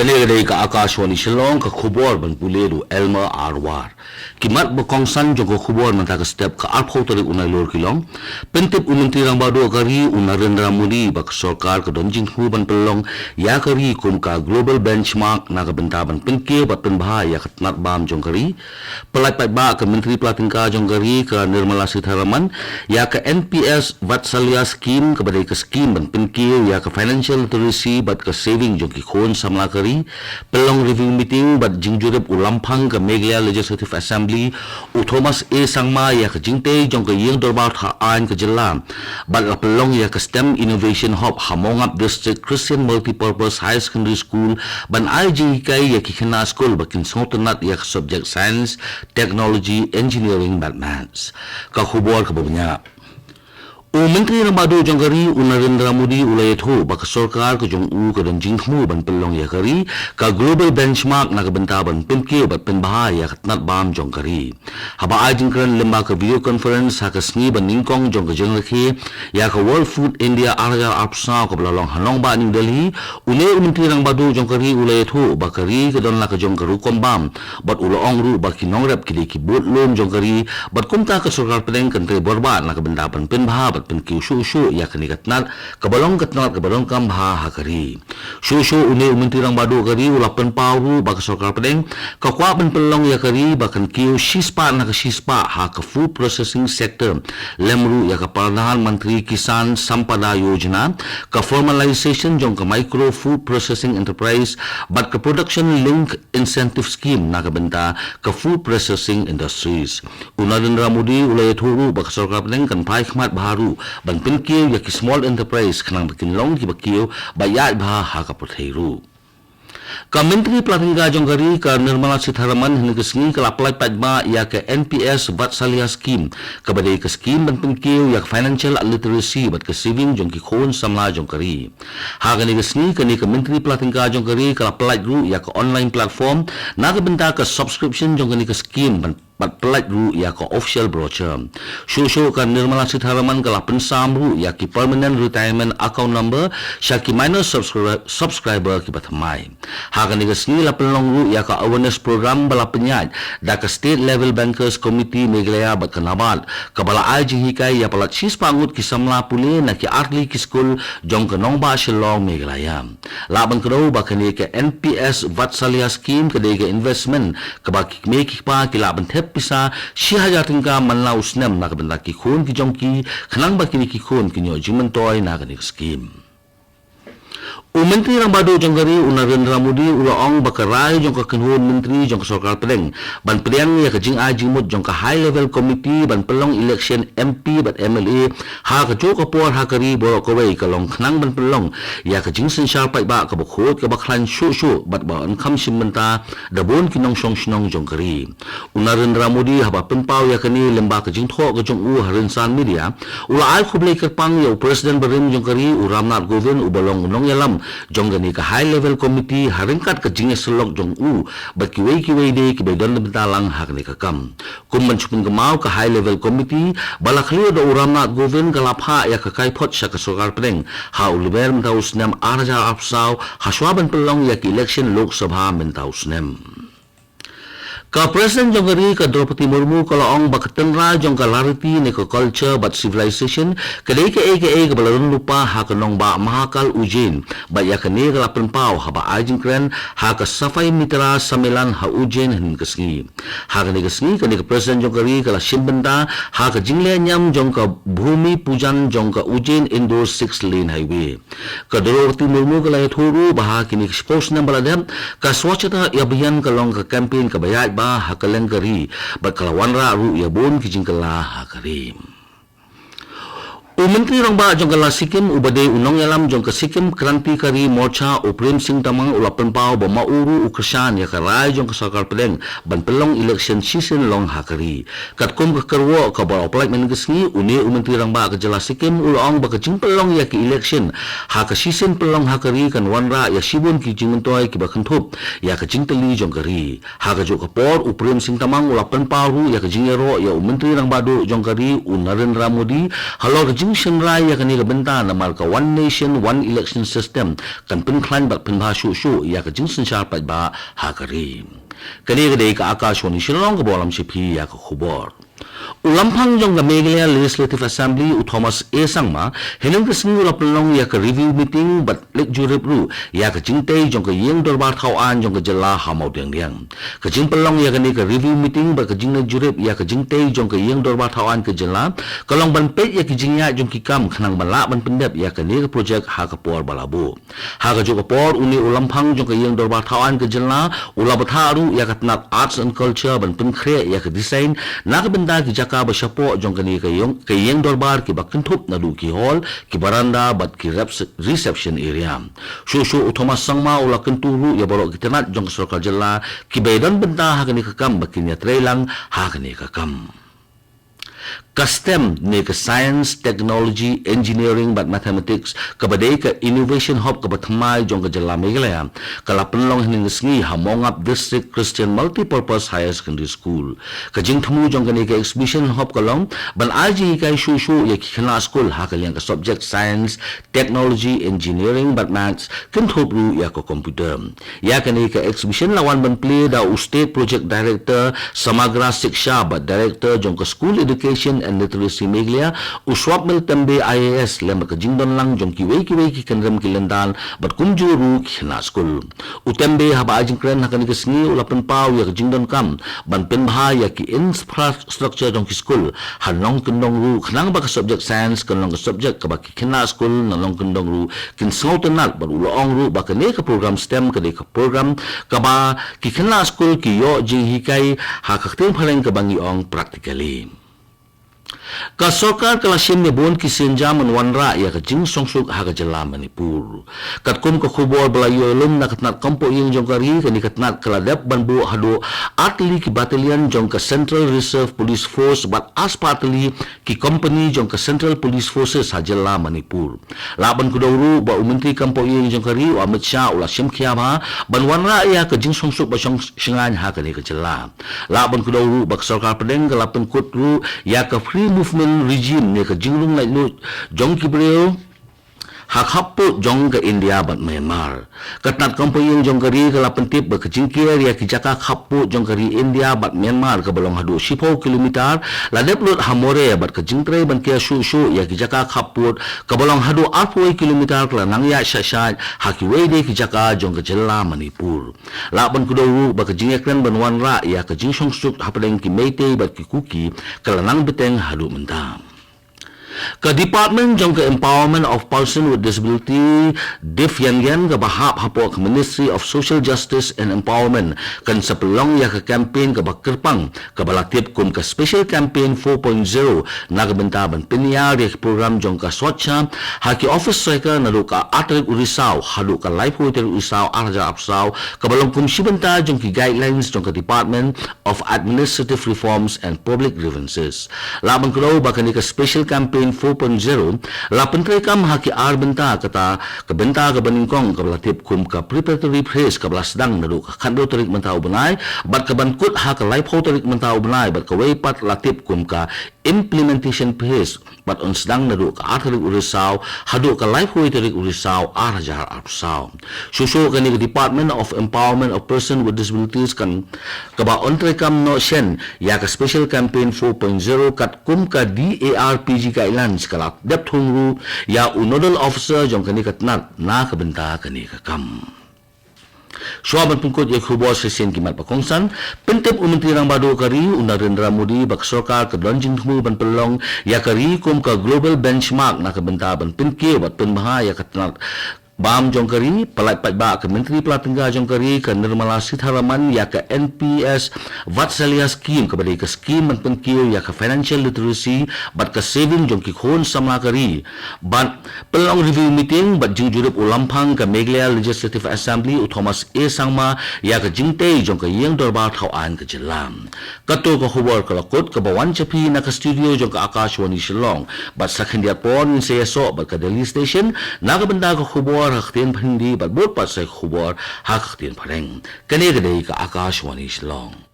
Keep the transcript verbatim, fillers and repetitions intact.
Kane ka dei ka Akashvani Shillong, ka khubor ban pule da u Elmer Arwar. Ki mat ba kongsan jong ka khubor mynta ka step ka arphew tarik u Nailur ki long. Pyntip u Myntri Rangbah Duh ka ri u Narendra Modi ba ka sorkar ka don jingthmu ban pynlong ïa ka ri kum ka global benchmark na ka bynta ban pynkiew bad pynbha ïa ka tnat bam jong ka ri. Pyllait paidbah ka Myntri Pla Tyngka jong ka ri ka Nirmala Sitharaman ïa ka N P S Vatsalya Scheme kaba dei ka scheme ban pynkiew ïa ka financial literacy bad ka saving jong ki khun samla ka ri. Pynlong review meeting bad jingjurip u Lamphang ka Meghalaya Legislative Assembly u Thomas A Sangma ïa ka jingtei jong ka Ïing Dorbar Thaiñ ka jylla bad la pynlong ïa ka STEM Innovation Hub ha Mawngap District Christian Multipurpose Higher Secondary School ban ai jinghikai ïa ki khynnah skul ba kin sngewtynnat ïa ka subject science, technology, engineering bad maths. Ka khubor kaba bniah. U Myntri Rangbah Duh jong ka ri u Narendra Modi u la ïathuh ba ka sorkar ka jong u ka don jingthmu ban pynlong ïa ka ri ka global benchmark na ka bynta ban pynkiew bad pynbha ïa ka tnat bam jong ka ri. Haba ai jingkren lyngba ka video conference ha ka sngi ba nyngkong jong ka jingrakhe ïa ka World Food India ar hajar arphew saw kaba la long ha nongbah New Delhi, une u Myntri Rangbah Duh jong ka ri u la ïathuh ba ka ri ka don la ka jong ka rukom bam bad u la ong ruh ba ki nongrep ki dei ki bud lum jong ka ri bad kumta ka sorkar pdeng kan trei bor bad na ka bynta ban pynbha bad pynkiew shuh shuh ïa kane ka tnat kaba long ka tnat kaba donkam bha ha ka ri. Shuh shuh une u Myntri Rangbah Duh ka ri u la pynpaw ruh ba ka sorkar pdeng ka kwah ban pynlong ïa ka ri ba kan kiew shispah na ka shispah ha ka food processing sector, lem ruh ïa ka Pradhan Mantri Kisan Sampada Yojana, ka formalization jong ka micro food processing enterprise bad ka production link incentive scheme na ka bynta ka food processing industries. U Narendra Modi u la ïathuh ruh ba ka sorkar pdeng kan phai khmat bha ruh ban pynkiew ïa ki small enterprise khnang ba kin long kiba kiew ba ïaid bha ha ka pyrthei ruh. Ka Myntri Pla Tyngka jong ka ri ka Nirmala Sitharaman hynne ka sngi ka la pyllait paidbah ïa ka N P S Vatsalya Scheme kaba dei ka scheme ban pynkiew ïa ka financial literacy bad ka saving jong ki khun samla jong ka ri. Ha kane ka sngi kane ka Myntri Pla Tyngka jong ka ri ka la pyllait ruh ïa ka online platform na ka bynta ka subscription jong kane ka scheme ban bad pyllait ruh ïa ka official brochure. Shuh shuh ka Nirmala Sitharaman ka la pynsam ruh ïa ki permanent retirement account number sha ki minor subscri- subscriber kiba thymmai. Ha kane ka sngi la pynlong ruh ïa ka awareness program ba la pynïaid da ka State Level Bankers Committee Meghalaya bad ka NABARD kaba la ai jinghikai ïa palat shispah ngut ki samla pule na ki artylli ki skul jong ka nongbah Shillong Meghalaya. Lah ban kdew ba kane ka N P S Vatsalya Scheme ka dei ka investment kaba ki kmie ki kpa ki lah ban thep pisa shi hajar tyngka man la u snem na ka bynta ki khun ki jong ki khnang ba kine ki khun kin ïoh jingmyntoi na kane ka scheme. U Myntri Rangbah Duh jong ka ri u Narendra Modi u la ong ba ka rai jong ka kynhun myntri jong ka sorkar pdeng ban pdiang ïa ka jingai jingmut jong ka High Level Committee ban pynlong election M P bad M L A ha kajuh ka por ha ka ri baroh kawei ka long khnang ban pynlong ïa ka jingsynshar paidbah kaba khuid kaba khlaiñ shuh shuh bad ba yn kham shim bynta da bun ki nongshong shnong jong ka ri. U Narendra Modi haba pynpaw ïa kane lyngba ka jingthoh ka jong u ha rynsan media u la ai khublei kyrpang ïa u President barim jong ka ri u Ramnath Kovind uba long u nongïalam jong kane ka High Level Committee ha ryngkat ka jingïasyllok jong u bad kiwei kiwei de kiba don bynta lang ha kane ka kam. Kum ban shu pynkynmaw ka High Level Committee ba la khlieh da u Ramnath Kovind ka la phah ïa ka kaiphod sha ka sorkar pdeng ha u Lber mynta u snem ar hajar arphew saw ha shuwa ban pynlong ïa ka election Lok Sabha mynta u snem. Ka President jong ka ri ka Droupadi Murmu ka la ong ba ka tynrai jong ka lariti ne ka culture bad civilization ka dei kaei kaei kaba la rung lypa ha ka nongbah Mahakal Ujjain bad ïa kane ka la pynpaw haba ai jingkren ha ka Safai Mitra Sammelan ha Ujjain hynne ka sngi. Ha kane ka sngi kane ka President jong ka ri ka la shim bynta ha ka jingleh niam jong ka Bhumi Pujan jong ka Ujjain Indore six lane highway. Ka Droupadi Murmu ka la ïathuh ruh ba ha kine ki shiphew snem ba la dep ka Swachhata Abhiyan ka long ka campaign kaba ïaid bha ha kylleng ka ri bad ka la wanrah ruh ïa bun ki jingkylla ha ka ri. U Myntri Rangbah jong ka Jylla Sikkim uba dei u nongïalam jong ka Sikkim Krantikari Morcha u Prem Singh Tamang u la pynpaw ba ma u ruh u kyrshan ïa ka rai jong ka sorkar pdeng ban pynlong election shisien long ha ka ri. Katkum ka kyrwoh kaba u la pyllait mynne ka sngi, une u Myntri Rangbah ka Jylla Sikkim u la ong ba ka jingpynlong ïa ka election ha ka shisien pynlong ha ka ri kan wanrah ïa shibun ki jingmyntoi kiba kynthup ïa ka jingtylli jong ka ri. Ha kajuh ka por u Prem Singh Tamang u la pynpaw ruh ïa ka jingïaroh ïa u Myntri Rangbah Duh jong ka ri u Narendra Modi halor ka jing shynrai ïa kane ka bynta namar ka One Nation, One Election System kan pynkhlaiñ bad pynbha shuh shuh ïa ka jingsynshar paidbah ha ka ri. Kane ka dei ka Akashvani Shillong kaba lam sha phi ïa ka khubor. U Lamphang jong ka Meghalaya Legislative Assembly u Thomas A Sangma hynne ka sngi u la pynlong ïa ka review meeting bad leit jurip ruh ïa ka jingtei jong ka ïing dorbar thaw aiñ jong ka jylla ha Mawdiangdiang. Ka jingpynlong ïa kane ka review meeting bad ka jingleit jurip ïa ka jingtei jong ka ïing dorbar thaw aiñ ka jylla ka long ban peit ïa ka jingïaid jong ki kam khnang ban lah ban pyndep ïa kane ka projek ha ka por ba la buh. Ha kajuh ka por une u Lamphang jong ka ïing dorbar thaw aiñ ka jylla u la bthah ruh ïa ka tnat Arts and Culture ban pynkhreh ïa ka design na ka bynta ki jaka ba shapoh jong kane ka ïing, ka ïing dorbar kiba kynthup naduh ki hall, ki baranda bad ki reps-, reception area. Shuh shuh u Thomas Sangma u la kyntu ruh ïa baroh ki tnat jong ka sorkar jylla kiba ïadon bynta ha kane ka kam ba kin ïatreilang ha kane ka kam. Ka STEM ne ka Science, Technology, Engineering bad Mathematics kaba dei ka Innovation Hub kaba thymmai jong ka jylla Meghalaya ka la pynlong hynne ka sngi ha Mawngap District Christian Multipurpose Higher Secondary School. Ka jingthmu jong kane ka Exhibition Hub ka long ban ai jinghikai shuh shuh ïa ki khynnah skul ha ka liang ka subject Science, Technology, Engineering bad Maths kynthup ruh ïa ka computer. Ïa kane ka exhibition la wan ban plie da u State Project Director Samagra Shiksha bad Director jong ka School Education and Literacy Meghalaya u Swapnil Tembe I A S lem bad ka jingdon lang jong kiwei kiwei ki kynrem ki lyndan bad kumjuh ruh ki khynnah skul. U Tembe haba ai jingkren ha kane ka sngi u la pynpaw ïa ka jingdonkam ban pynbha ïa ki infrastructure jong ki skul ha nongkyndong ruh khnang ba ka subject Science kan long ka subject kaba ki khynnah skul na nongkyndong ruh kin sngewtynnat bad u la ong ruh ba kane ka program STEM ka dei ka program kaba ki khynnah skul ki ïoh jinghikai ha ka ktien phareng kaba ngi ong practically. Ka sorkar ka la shim ïa bun ki sienjam ban wanrah ïa ka jingshongsuk ha ka jylla Manipur. Katkum ka khubor ba la ïoh lum na ka tnat kam poh ïing jong ka ri, kane ka tnat ka la dep ban buh haduh ar tylli ki battalion jong ka Central Reserve Police Force bad ar spah tylli ki company jong ka Central Police Forces ha jylla Manipur. Lah ban kdew ruh ba u Myntri kam poh ïing jong ka ri u Amit Shah u la shim khia bha ban wanrah ïa ka jingshongsuk ba shong shngaiñ ha kane ka jylla. Lah ban kdew ruh ba ka sorkar pdeng ka la pynkut ruh ïa ka Free Movement Regime ne ka jingrung laitluid jong ki briew ha khappud jong ka India bad Myanmar. Ka tnat kam poh ïing jong ka ri ka la pyntip ba ka jingker ïa ki jaka khappud jong ka ri India bad Myanmar kaba long haduh shiphew kilometer la dep lut ha Moreh bad ka jingtrei ban ker shuh shuh ïa ki jaka khappud kaba long haduh arphew kilometer ka la nang ïaid shah shah ha kiwei de ki jaka jong ka jylla Manipur. Lah ban kdew ruh ba ka jingïakren ban wanrah ïa ka jingshongsuk hapdeng ki Meitei bad ki Kuki ka la nang bteng haduh mynta. Ka Department jong ka Empowerment of Person with Disability, DIPHYANGEN, kaba hap hapoh ka Ministry of Social Justice and Empowerment kan sa pynlong ïa ka campaign kaba kyrpang kaba la tip kum ka Special Campaign four point zero na ka bynta ban pynïar ïa ka program jong ka Swachha ha ki office sorkar naduh ka ar tarik u Risaw haduh ka laiphew tarik u Risaw ar hajar arphew saw kaba long kum shi bynta jong ki guidelines jong ka Department of Administrative Reforms and Public Grievances. Lah ban kdew ba kane ka Special Campaign four point zero la pyntreikam ha ki ar bynta, kata ka bynta kaba nyngkong kaba la tip kum ka preparatory phase kaba la sdang naduh ka khathynriew tarik mynta u bnai bad kaban kut ha ka laiphew tarik mynta u bnai bad kawei pat la tip kum ka implementation phase bad yn sdang naduh ka ar tarik u Risaw haduh ka laiphew tarik u Risaw ar hajar arphew saw. Shuh shuh kane ka Department of Empowerment of Person with Disabilities kan kaba yn treikam noh shen ïa ka Special Campaign four point zero katkum ka D A R P G guidelines ka la dep thung ruh ïa u Nodal Officer jong kane ka tnat na ka bynta kane ka kam. Shuwa ban pynkut ïa ki khubor shisien ki mat ba kongsan, pyntip u Myntri Rangbah Duh ka ri u Narendra Modi ba ka sorkar ka don jingthmu ban pynlong ïa ka ri kum ka global benchmark na ka bynta ban pynkiew bad pynbha ïa ka tnat bam jong ka ri. Palat paidbah ka Myntri Pla Tyngka jong ka ri ka Nirmala Sitharaman ïa ka N P S Vatsalya Scheme kaba dei ka scheme ban pynkiew ïa ka financial literacy bad ka saving jong ki khun samla ka ri. Bad pynlong review meeting bad jingjurip u Lamphang ka Meghalaya Legislative Assembly u Thomas A Sangma ïa ka jingtei jong ka ïing dorbar thaw aiñ ka jylla. Kato ka khubor ka la kut kaba wan sha phi na ka studio jong ka Akashvani Shillong bad sa khyndiat por ngin sa ïasoh bad ka Delhi Station na ka bynta ka khubor ha ka ktien Hindi bad bud pat sa ka khubor ha ka ktien Phareng. Kane ka dei ka Akashvani Shillong.